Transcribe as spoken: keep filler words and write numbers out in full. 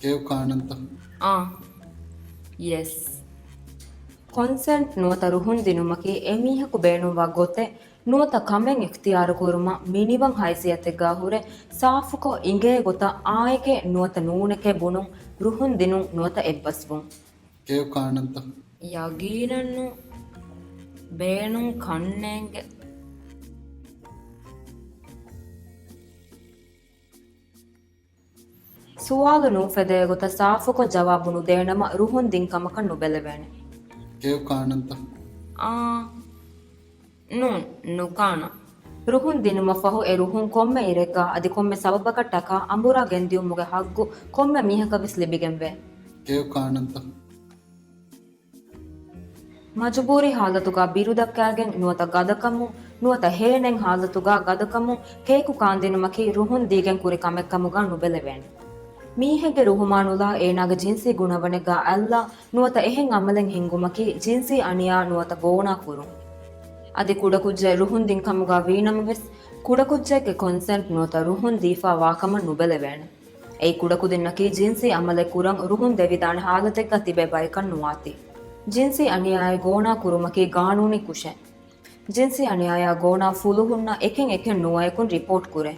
ކެޔޮ ކާނަންތަ؟ އާ. ޔެސް. ކޮންސެންޓް ނުވަތަ ރުހުން ދިނުމަކީ އެމީހަކު ބޭނުންވާ ގޮތެއް ނުވަތަ ކަމެއް އިޚްތިޔާރު ކުރުމަށް މިނިވަން ހައިސިއްޔަތެއްގާ ހުރެ ސާފުކޮށް އިނގޭ ގޮތަށް އާއެކޭ ނުވަތަ ނޫނެކޭ ބުނުން، ރުހުން ދިނުން ނުވަތަ އެއްބަސްވުން. ކެޔޮ ކާނަންތަ؟ ޔަގީނަށްނު ބޭނުން ކަންނޭނގެ. ސުވާލު ނޫފެދޭ ގޮތަށް ސާފުކޮށް ޖަވާބު ނުދޭނަމަ ރުހުން ދިން ކަމަކަށް ނުބެލެވޭނެ. ކެޔޮ ކާނަންތަ؟ އާ. ނޫން، ނުކާނަން. ރުހުން ދިނުމަށް ފަހު އެ ރުހުން ކޮންމެ އިރެއްގާ އަދި ކޮންމެ ސަބަބަކަށް ޓަކާ އަނބުރާ ގެންދިއުމުގެ ހައްގު ކޮންމެ މީހަކަށް ވެސް ލިބިގެންވޭ. ކެޔޮ ކާނަންތަ؟ މަޖުބޫރީ ހާލަތުގާ ބިރު ދައްކާގެން ނުވަތަ ގަދަކަމުން ނުވަތަ ހޭނެއް ހާލަތުގާ ގަދަކަމުން ކޭކު ކާންދިނުމަކީ ރުހުން ދީގެން ކުރި ކަމެއް ކަމުގާ ނުބެލެވޭނެ. މީހެއްގެ ރުހުމާ ނުލާ އޭނާގެ ޖިންސީ ގުނަވަނެއްގާ އަތްލާ ނުވަތަ އެހެން އަމަލެއް ހިންގުމަކީ ޖިންސީ އަނިޔާ ނުވަތަ ގޯނާ ކުރުން. އަދި ކުޑަކުއްޖެއް ރުހުން ދިން ކަމުގާ ވީނަމަވެސް، ކުޑަކުއްޖެއްގެ ކޮންސެންޓް ނުވަތަ ރުހުން ދީފާ ވާކަމަށް ނުބެލެވޭނެ. އެއީ ކުޑަކުދިންނަކީ ޖިންސީ އަމަލެއް ކުރަން ރުހުން ދެވިދާނެ ހާލަތެއްގަ ތިބޭ ބަޔަކަށް ނުވާތީ. ޖިންސީ އަނިޔާއެއް ގޯނާ ކުރުމަކީ ގާނޫނީ ކުށެއް. ޖިންސީ އަނިޔާޔާ ގޯނާ ފުލުހުންނަށް އެކެއް އެކެއް ނުވަޔަކުން ރިޕޯޓް ކުރޭ.